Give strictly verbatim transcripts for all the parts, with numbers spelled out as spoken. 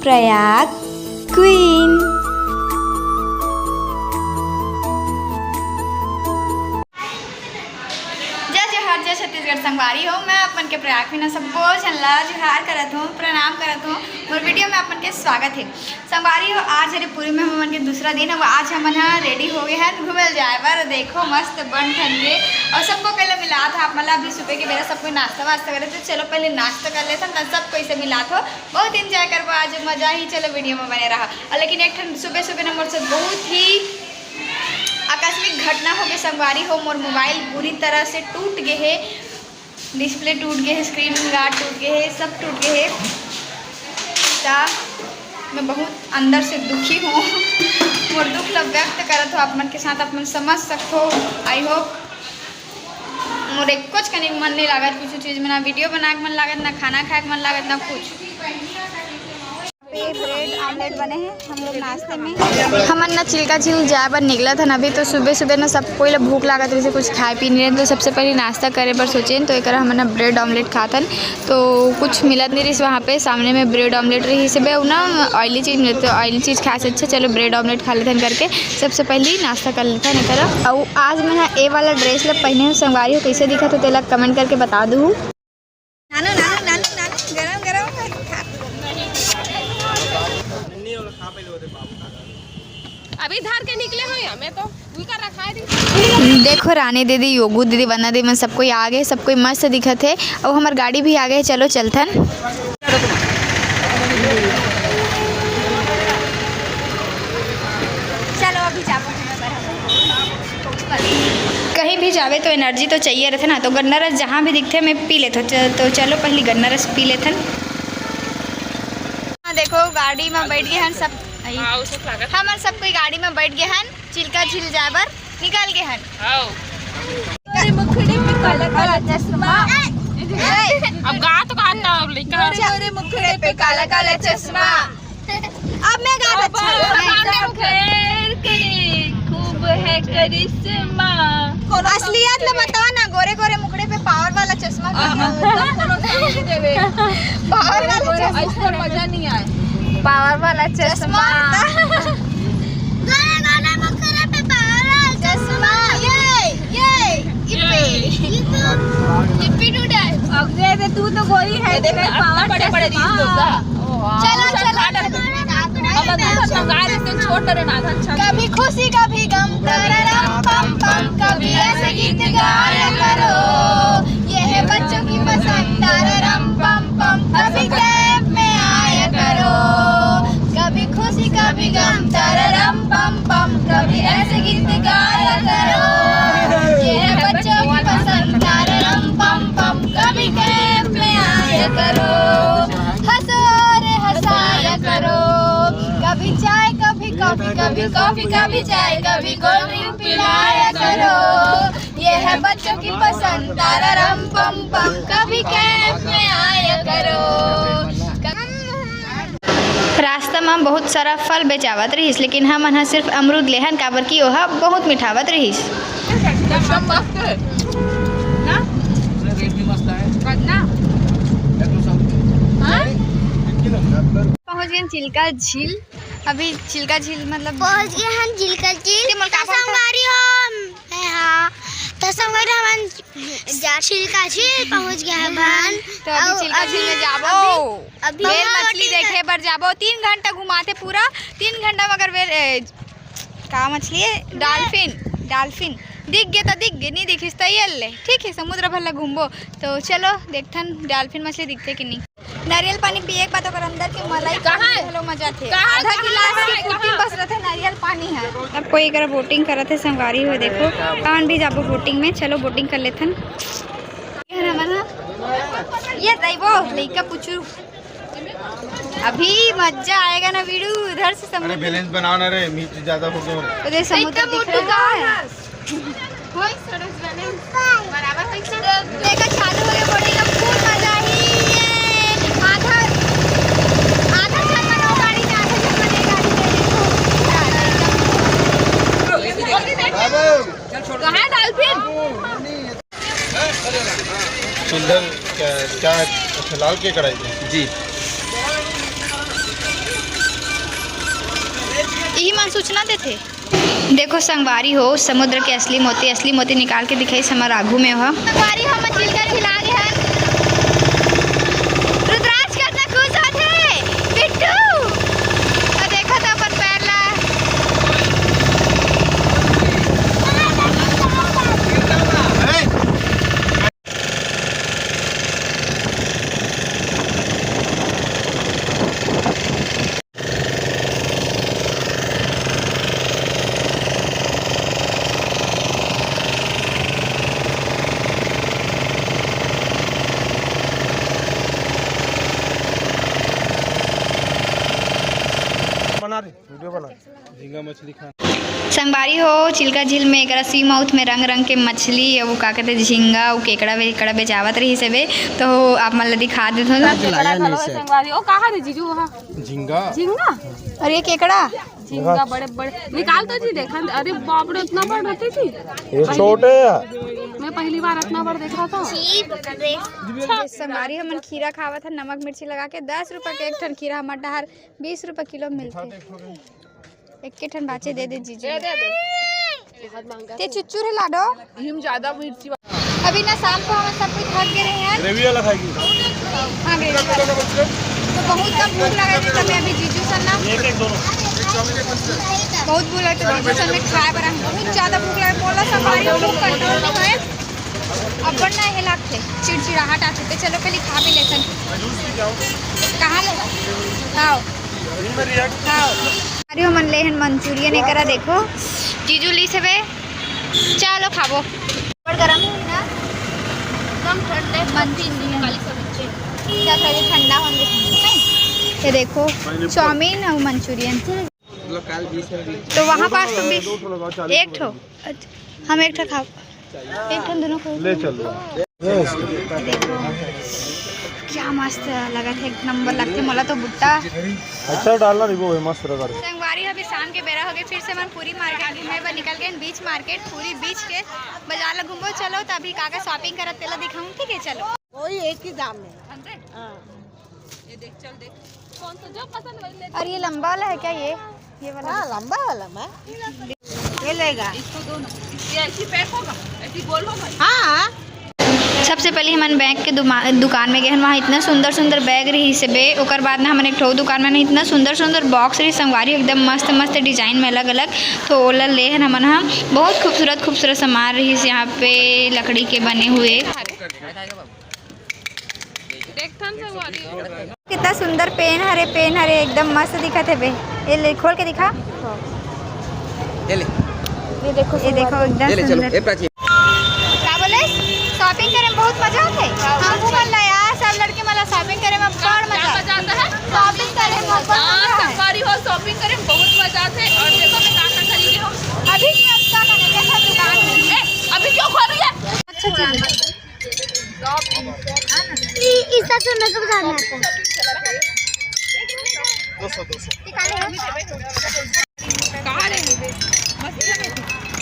Prayag queen. जय जोहार, जय छत्तीसगढ़ संगवारी हो। मैं अपन के प्रयाग क्वीन सब्बो झन ला जोहार करत हूँ, प्रणाम करत हूँ। मोर वीडियो में अपन के स्वागत है। संगवारी हो, आज हरे पूरी में हमन के दूसरा दिन, अब आज हमन ह रेडी हो गए हन घूमे ल जाए बर। देखो मस्त बन ठन के, और सबको पहले मिलात ह आप मन ला। अभी सुबह के बेरा सब कोई नाश्ता वास्ता करे, तो चलो पहले नाश्ता कर लेथन, तब सब कोई से मिलात हो। बहुत एंजॉय करबो आज, मजा ही। चलो वीडियो में बने रहा। और लेकिन एक ठन सुबह सुबह ना मोर से बहुत ही आकस्मिक घटना हो गए संगवारी हो, मोर मोबाइल बुरी तरह से टूट गए है। डिस्प्ले टूट गए है, स्क्रीन गार्ड टूट गए है, सब टूट गए है। त मैं बहुत अंदर से दुखी हूँ। मोर दुख ला व्यक्त करत हो आप मन के साथ, आप मन समझ सकत हो। आई होप मोर एको कनिक मन नहीं लागत कुछ चीज में, ना वीडियो बनाए के मन लागत, ना खाना खाए के मन लागत, ना कुछ। पे ब्रेड ऑमलेट बने हैं हम लोग नाश्ते में। हमन ना चिल्का झील जाए बर निकलत हन अभी, तो सुबह सुबह ना सब कोई ला भूख लागत रहिस, कुछ खाए पी नहीं रहे, तो सबसे पहले नाश्ता करे बर सोचे, तो एक हमन ना ब्रेड ऑमलेट खात हन, तो कुछ मिलत नहीं रहिस वहाँ पे। सामने में ब्रेड ऑमलेट रहिस बे, उ ना ऑयली चीज मिलत, तो ऑयली चीज खाए से अच्छा चलो ब्रेड ऑमलेट खा लेथन करके सबसे पहले नाश्ता कर लेथन एकर। अउ आज मैं ना ए वाला ड्रेस ला पहने हूँ संगवारी हो, कैसे दिखत हो तेला कमेंट करके बता दू। नानू, नानू, नानू, नानू, गरम, गरम है। अभी धर के निकले हो या, मैं तो उनका रखा दी। देखो रानी दीदी, योगू दीदी, वंदना दीदी मन सब कोई आ गए, सब कोई मस्त दिखत है। अब हमार गाड़ी भी आ गए, चलो चलथन। चलो अभी जाबो। कहीं भी जावे तो एनर्जी तो चाहिए रहथे ना, तो गन्ना रस जहाँ भी दिखथे मैं पी लेथो। च-, तो चलो पहली गन्ना रस पी लेथन। हाँ, देखो गाड़ी में बैठ गए हन सब। आई। हाँ, उसे स्वागत। हमन सब कोई गाड़ी में बैठ गए हन, चिल्का झील जाए बर निकल गए हन। आओ। तेरे मुखड़े पे काला काला चश्मा। अब गा तो गाता अब लइका। गोरे गोरे मुखड़े पे काला काला चश्मा। अब मैं गा अच्छा। खैर करे, खूब है करिश्मा। असलियत ला बताओ ना, गोरे गोरे मुखड़े पे पावर वाला चश्मा। हाँ, हाँ, कोनो समझ देवे। पावर वाला चश्मा। ऐसा मजा नहीं आए। पावर वाला चश्मा। गोरे गोरे मुखड़े पे पावर वाला चश्मा। ये, ये, इप्पी। इप्पी टूटे। अब ये दे, तू तो गोरी है, ये देख, तेरे पावर बड़े बड़े चश्मा। चलो, चलो। अब अभी तो मंगा लेते हैं, छोड़ दे रे नाथ, अच्छा। कभी खुशी, कभी गम, तररम पम पम, कभी ऐसे गीत गाया करो, ये है बच्चों की पसंद, तररम पम पम, कभी कैंप में आया करो, कभी खुशी, कभी गम, तररम पम पम, कभी ऐसे गीत गाया करो, ये है बच्चों की पसंद, तररम पम पम, कभी कैंप में आया करो। हंसो और हंसाया करो, कभी चाय, कभी कॉफी, कभी कॉफी, कभी चाय, कभी कोल्ड ड्रिंक पिलाया करो। ये है बच्चों की पसंद, तारारम पम पम, कभी कैंप में आया करो। रास्ता में बहुत सारा फल बेचावत रहिस, लेकिन हमन ह सिर्फ अमरूद लेहन, काबर कि ओहा बहुत मिठावत रहिस। एकदम मस्त है ना? रेट भी मस्त है। कितना? हाँ? पहुंच गए चिल्का झील। अभी चिल्का झील मतलब पहुंच गए हैं चिल्का झील। ते मोर का तो बोलता? संगवारी हो, हाँ, तो संगवारी हमन जा चिल्का झील पहुंच गए हैं बहन। तो अभी अउ चिल्का झील में अभी, जाबो। अभी, अभी बेल हम मछली बोटिंग देखे बर जाबो। तीन घंटा घुमाते पूरा, तीन घंटा में अगर बेल, ए, का मछली है? Dolphin, dolphin. दिख गे तो दिख गे, नहीं दिखिस तो ये ले। ठीक है, समुद्र भर ला घूमबो। तो चलो देखथन डॉल्फिन मछली दिखथे कि नहीं। नारियल पानी पिए के बाद ओकर अंदर के मलाई कहाँ है? घलो मजा थे। कहाँ, आधा कहाँ, गिलास कहाँ, के कुट्टी कहाँ? बस रहथे नारियल पानी है। अब कोई एकरा बोटिंग करत है, संगवारी हो देखो, हमन भी जाबो बोटिंग में। चलो बोटिंग कर लेथन। ये हमन ह, ये रहिबो लइका पुचू। अभी मजा आएगा ना वीरू, उधर से अरे समुद्र। बैलेंस बनाओ ना रे, नीचे ज्यादा हो गया। उधर समुद्र एकदम दिख मोटू रहा है। गाँव है। होई सड़क बने। बराबर होई सड़क। देखो चालू हो गया बोटिंग, अब फुल मजा ही है। आधा, आधा जन मन वो गाड़ी में, आधा जन मन ये गाड़ी में। देखो। कहाँ है डॉल्फिन? चूल्हा क्या, क्या है? अच्छा, लाल के कढ़ाई में? जी। यही मन सूचना देथे। देखो संगवारी हो, समुद्र के असली मोती, असली मोती निकाल के दिखाइस हमर आगू में ओहा। संगवारी हो, हमन चिल्का झिल आ गे हन। रुद्राक्ष कतना खुश होथे, बिट्टू। तो देखो तो अपन पैर ला। बना रही, वीडियो बना रही। झींगा मछली खाना। संगवारी हो, चिल्का झील में एकरा सी माउथ में रंग रंग के मछली, अउ का कहते, झींगा, अउ केकड़ा वेकड़ा बेचावत रहिस हवे, तो आप मन ला दिखा देथन। लाया नहीं सर। संगवारी, ओ कहाँ रे जीजू, वहाँ? झींगा। झींगा? और ये केकड़ा? झींगा बड़े बड़े। निकाल तो जी, देखा। अरे बाप रे, इतना बड़ रहती थी। ये छोटे है। मैं पहली बार इतना बड़ देखा था। संगवारी हमन खीरा खावत हन नमक मिर्ची लगा के। दस रुपया के एक ठन खीरा, हमर डहर बीस रुपया किलो मिलथे। एक के ठन बाचे दे दे जीजू। दे, दे, दे। ते चुच्चू रे लाडो। हम ज्यादा मिर्ची वा- अभी ना शाम को हम सब कुछ थक गए रहे हैं। ग्रेवी वाला खाएगी। हाँ, ग्रेवी वाला। तो बहुत कम भूख लगा है, तभी अभी जीजू सर ना एक, एक, दोनों। बहुत भूख लगा, तो जीजू सर ने खाए बर हम बहुत ज्यादा भूख लगा, बोला सब भाई लोग कंट्रोल नहीं है। अब बढ़ना है, लागते चिड़चिड़ाहट आते, तो चलो पहले खा भी लेते हैं। कहाँ ले? खाओ। खाओ। अरे हमन ले हन मंचूरियन, एकरा देखो, जीजू ली से बे। चलो खाबो। बड़ गरम है ना, एकदम ठंडे मंचूरियन। क्या करे, ठंडा होंगे, नहीं? ये देखो, चाउमीन और मंचूरियन। तो वहाँ पास तो बीस, एक ठो। अच्छा, हम एक ठो खाओ, एक ठो दोनों को। ले चलो। देखो, क्या मस्त लगत हे, एक नंबर लगथे मोला तो बुट्टा। अच्छा डालना नहीं, वो है मस्त लगा रहे। संगवारी, अभी शाम के बेरा हो गए, फिर से मन पूरी मार्केट घूमे बर निकल गए, बीच मार्केट, पूरी बीच के बाजार ला घूमबो। चलो, तो अभी का का शॉपिंग करत तेला दिखाऊं, ठीक है, चलो। वही एक ही दाम में। हाँ। ये देख, चल देख। कौन सा जो पसंद वही ले। और ये लंबा वाला है क्या? ये, ये वाला? हाँ, लंबा वाला मैं। ये लेगा। इसको दो ना। ये ऐसी पैक होगा, ऐसी गोल होगा। हाँ। सबसे पहले हमन बैग के दुमा-, दुकान में गए हन। वहाँ इतना सुंदर सुंदर बैग रहिस हे बे। ओकर बाद ना हमन एक ठो दुकान में ना इतना सुंदर सुंदर बॉक्स रहिस संगवारी, एकदम मस्त मस्त डिजाइन में अलग अलग। तो ओला ले हन हमन ह। बहुत खूबसूरत खूबसूरत सामान रहिस यहाँ पे, लकड़ी के बने हुए। देखथन संगवारी। कितना सुंदर पेन हरे, पेन हरे, एकदम मस्त दिखत हे बे। ये ले, खोल के दिखा। ये ले। ये देखो, ये देखो, एकदम ये ले, चलो, सुंदर। ए प्राची। का बोले? शॉपिंग करे में बहुत मजा आथे। हमहू मन ला यार, सब लड़के मन ला शॉपिंग करे में बड़ मजा आथे। शॉपिंग करे में बड़ मजा आथे। संगवारी हो, शॉपिंग करे में बहुत मजा आथे। और देखो, मैं का का खरीदे हूँ। अभी मैं का का नहीं देखा दुकान में। ए, अभी क्यों खोल रही है? अच्छा चीज। ई, इसका सुनने को बुझा नहीं आता। दो सौ, दो सौ।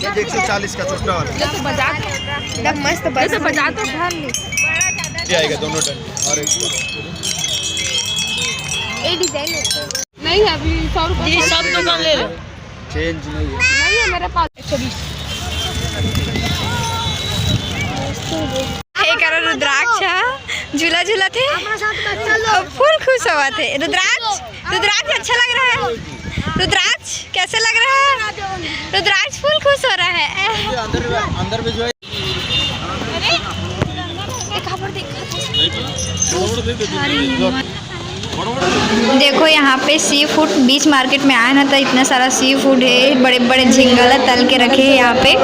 ये भी एक सौ चालीस का छोटा वाला। एकदम मस्त, बस बजा तो धर ले। ये आएगा दोनों टन। और एक ये डिजाइन अच्छा है। नहीं, अभी सौ रुपये जी, सब दुकान ले लो। चेंज नहीं है। नहीं है मेरे पास। एक सौ बीस। हे करो रुद्राक्ष, हाँ? झूला झूला थे। फुल खुश हुआ थे। रुद्राक्ष, रुद्राक्ष अच्छा लग रहा है। रुद्राक्ष कैसे लग रहा है? रुद्राक्ष फुल खुश हो रहा है। अंदर, अंदर में जो है। देखो यहाँ पे सी फूड, बीच मार्केट में आए ना तो इतना सारा सी फूड है, बड़े बड़े झिंगा ला तल के रखे हैं यहाँ पे।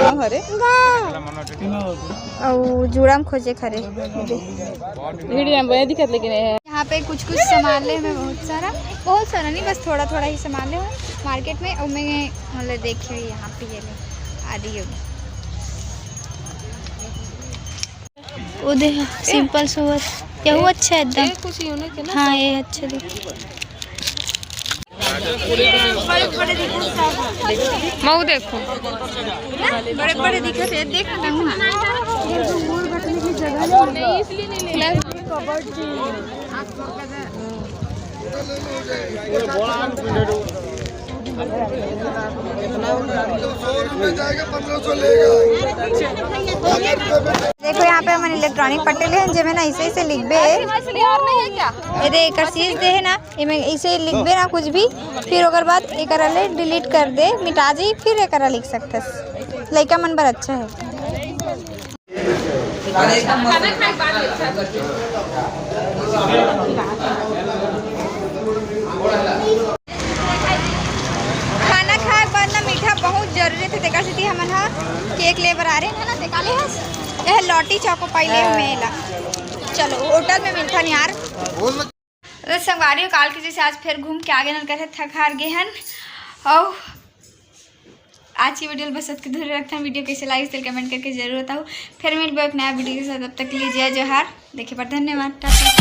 और जूड़ा में खोजे खरे। वीडियो में बढ़िया दिखत लेकिन है। यहाँ पे कुछ कुछ सामान ले हमें बहुत सारा, बहुत सारा नहीं, बस थोड़ा थोड़ा ही सामान ले हमें मार्केट में। और मैं मतलब देखे हुए यहाँ पे ये ले आ रही होगी। वो दे, सिंपल सोवर। यहू अच्छा है एकदम। ए, कुछ यूनिक है ना। हाँ, ये अच्छा दिख। मऊ देखो। बड़े बड़े दिखत है, देख ना। ये तो मोर बैठने की जगह नहीं है। कबर्ड की। देखो, यहाँ पे हमन इलेक्ट्रॉनिक पट्टे ले हन, जेमे ना ऐसे ऐसे लिखबे। ये दे, एकर चीज दे है ना, एमे ऐसे लिखबे ना कुछ भी, फिर ओकर बाद एकरा ले डिलीट कर दे, मिटा जाई, फिर एकरा लिख सकथस। लइका मन बर अच्छा है। खाना खाए के बाद ना मीठा बहुत जरूरी थे, तेकर सेती हमन ह केक ले बर आ रहे हैं ना। देखा ले हस, यह लौटी चौको पाई ले हमें ला। चलो, होटल में मिलता नहीं यार। तो संगवारी हो, काल के जैसे आज फिर घूम के आगे नल करे थक हार गे हन। और आज की वीडियो बस अतके दूर रखता। वीडियो कैसे लागिस तेल कमेंट करके जरूर बताओ। फिर मिलबो एक नया वीडियो के साथ, तब तक के लिए जय जोहार, देखे पर धन्यवाद, टाटा।